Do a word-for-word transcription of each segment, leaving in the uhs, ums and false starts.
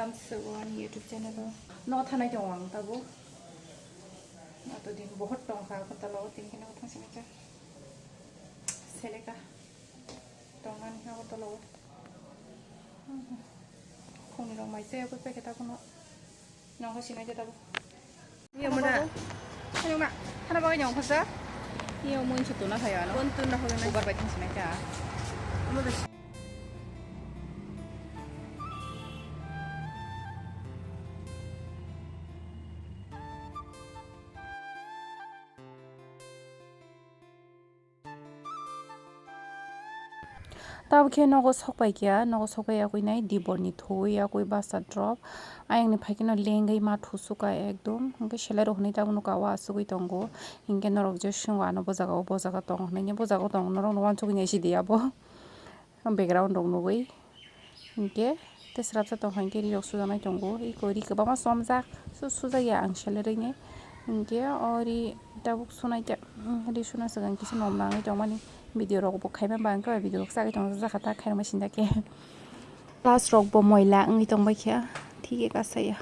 Welcome to one YouTube channel. No thanai tongo ang tabuk. Ato din bohot tongkha kotalo, tini kheno thang sini kha. Seleka. Tongmani ha kotalo. Khungni rok mai se ko peke ta kono. Nongo sinai de tabuk. Iyo mona. Ano ma, hana bagwi nyong phasa. Iyo mun chu tuna khayo ano. Kon tuna khayo na. Ubar bai thang sinai ta. Amo da. Tabuk khe nogo sok pai kha, nogo sok pai yakui nai diborni thuwi yakui basa drop. Ayangni phai kheno lengwi ma thusuka ekdom. Hwnkhe selai rok hwnwi tabuk nukha o asugwi tongo. Hinkhe norok je swngo ano bo jaga o, bo jaga tong hwnwi, bo jaga o tong norok no uansugwi nai sidi abo. Background rok nugwi. Hinkhe tei srapsa tongkha hinkhe ri rok sujaknai tongo. Eko ri kwbangma chomjak, su-, sujakya ang selerwi nai. Hinkhe o ri tabuk sunai khe, ri suna swkang kisa nom nangwi tongmani video rok bo khaima ba ang khe video rok chagwi tongjak kha ta khairokma sinda khe. Glass rok bo moila wngwi tongbai kha, thik khe kasaya.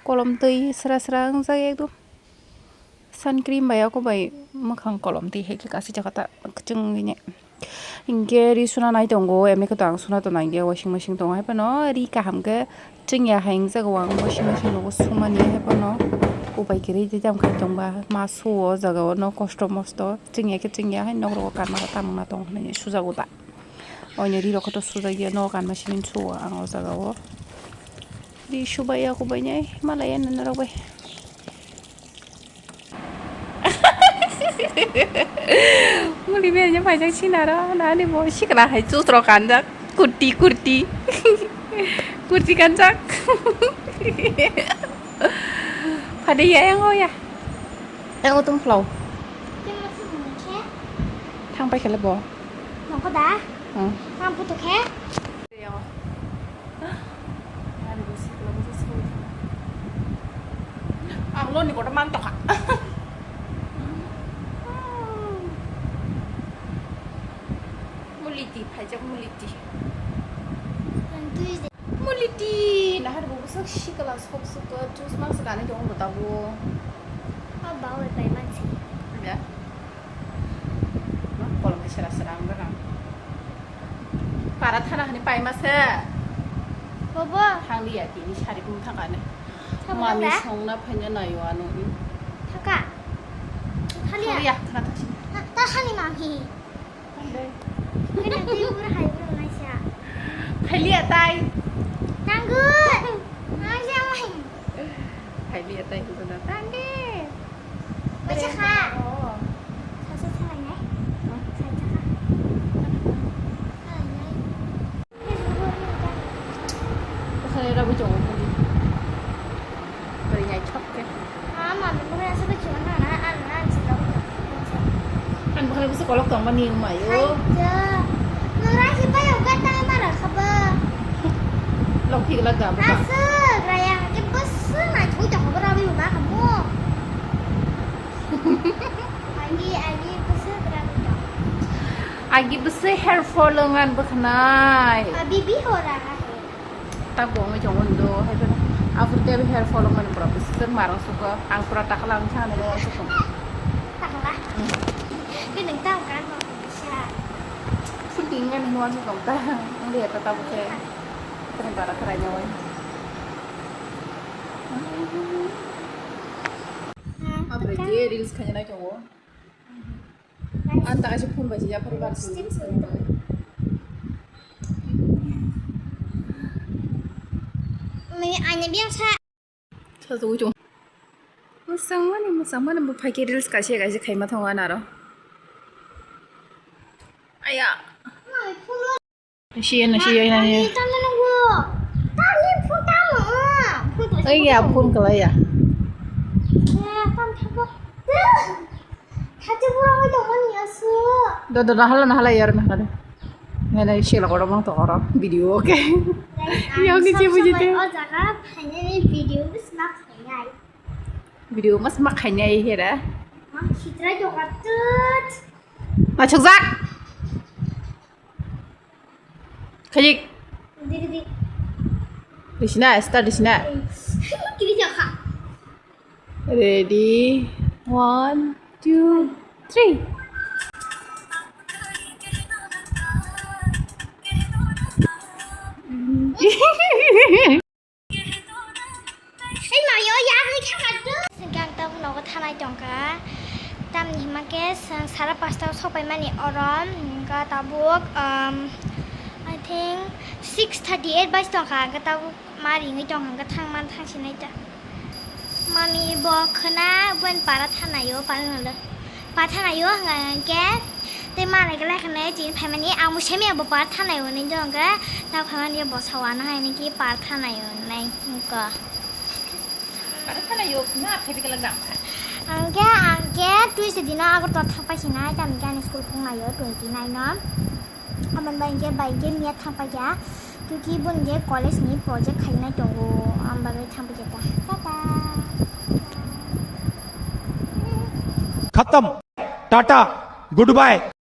Kolom twi sra sra wngjak ekdom. Sun cream bai ako bai mwkhang kolom twi hai khe kasijak ta kwchwng wngwi ne. Hinkhe ri suna nai tongo, emni khe to ang suna tong nai washing machine tongo, hai phano ri kaham khe chwngya hai wngjago ang washing machine rogo sumani, hai phano upai kwrwi tei tamo khai tongba ma suo o jaga o no kosto mosto chwngya khe chwngya hai nok rogo kanma tamo na tong hinwi sujago ta. Oino ri rok khe to sujakya, no kanma simi suo ang o jaga o. Ri subai ya kubai nai malaya nana rok bai. Muli bia nya paijak sinaro nani bo sikla hai chusro kanjak kurti kurti kurti kanjak. Phade ya yang o ya. Yang o tung flow. Thang pai khele bo. Nongko da? Hmm. Ang putu khe? Ang lo ni kotor man tokha. Muliti, phaijak muliti. Muliti, nahar bo bwswk sikla sok sok, juice mangsa kanwi tongo bo tabuk. O ba, oi pai mansi. Ya. Kolom ni sera sera ang gana. Para thana hani pai masa. Bobo. Thang liya tini sari pung thang kane. Thang mami da? Songna phanya nayo ano. Thaka. Thaliya. Thaliya, thana thasi. Ta hani mami. Kene tei ura hai ura naisa. Phailia tai. Tanggut. Naisa mai. Phailia tai hwnkhe no tangdi. Bacha kha. Oh. Sasa salai nai. Hmm? Sai kha. Salai nai. Bwkhani rw bwchwngo bwli. Bwrwi naithok khe. Mama, bwkhani aswk bwchwngo nana, ano na, ano se lok tong. Ani bwkhani bwswk kolok tongmani wngmaio. Hai, ja. Nwng rai se pai o, gat tangwi mara kha bo. Lok thik lak da bwkha. Aswk, rai ang khe bwswk naithok tongkha bo, rawi bo ma kha mo. Agi, agi, bwswk rawi tong. Agi bwswk hair fall wng ani bwkhanai. Abi bihora hai. Tak bo wngwi tongo ndo, hai phano aphuru tei hair fall wngmani pura bwswk marang suko. Ang pura takla wngkha ani bo suko. Takla? Hmm. Khe nwng tamo kan bo bisa. Full ting ani nuan suko ta. Ang liya ta tabo khe. Kani bara kharai nyawai. Abre je reels khaina nai tongo. Ang ta kaisa phone bai sijak phari bar sini. Mani ani biyang sa. Sa tugui chung. Mwsang mani, mwsang mani bo phaikhe reels kaisa kaisa khaima thango anaro. Aya. Nasi ya, nasi ya, nasi ya. Tamo nunggu. Tani phone tamo. Phone. Ai ya, phone kala ya. Ya, tam thabo. Hati pura oi to honi asu. Do, do, nahala, nahala, yar, nahala de. Nene sila koro mang to koro video, okay. Guys, ya, ang oke, sab sab bujite. O jaga finally video mas mak khainai. Video mas mak khainai hera. Mang sitrai to katut. Machuk jak. Khajik. Didi. Disina, start disina. Kiri jakha. Ready, one, two, three. Hei, Mario, ya, hei, kha, kha, tu. Hingke ang tabuk nogo thanai tongkha. Tamni hima khe chwng sara pasta o sokpaimani oro, hingke tabuk, um, I think six thirty eight bai tongkha, hingke tabuk ma ringwi tongkha, hingke thang man thang sinai ta. Mami bo khwna, buen para thanai o, para nolo. Para thanai o, hingke Tei malai kwlai khwna tini phaimani, ang bo semi ang bo par thanai hwnwi do hwnkhe, ta phaimani bo sawano hai niki par thanai hwnwi wngkha. Par thanai o, na phaidi kwlak dam. Ang khe, ang khe Tuesday dino Agartala thangpai sinai, tamni khe ani school khunglai o twenty nine o. Aboni bai hwnkhe, bai hwnkhe miya thangpai kha, tei khe bo hwnkhe college ni project khainai tongo, aboni bagwi thangpai kha ta. Tata. Khatam. Tata. Goodbye.